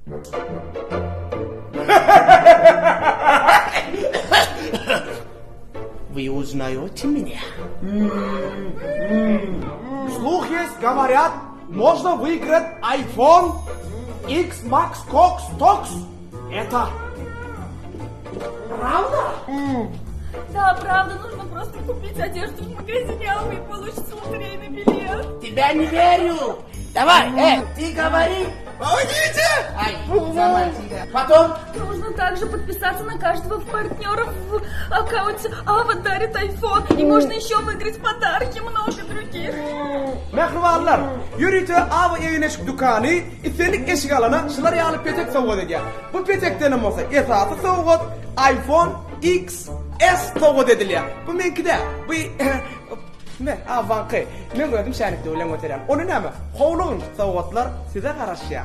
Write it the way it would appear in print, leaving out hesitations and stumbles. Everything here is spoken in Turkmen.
Вы узнаете меня? Слух есть, говорят, можно выиграть iPhone X Max Cox Tox. Это правда? Да, правда, нужно просто купить одежду в магазине Алвы и получится лотерейный билет. Тебя не верю. Давай, эй, ты говори. Помогите! Ай, сама тебя. Потом Нужно также подписаться на каждого партнера в аккаунте Ава дарит iPhone. И можно еще выиграть подарки, много других. Mähribanlar, ýörite Awa egin-eşik dükany islendik eşik alana şular ýaly petek sowgat edýär. Bu petekdenem bolsa esasy sowgat iPhone XS sowgat edilýär. Bu meňki däl. Bu me Awaňky. Men özüm şänikde bilen göterýän. Ony näme? Howlugyň sowgatlar size garaşýar.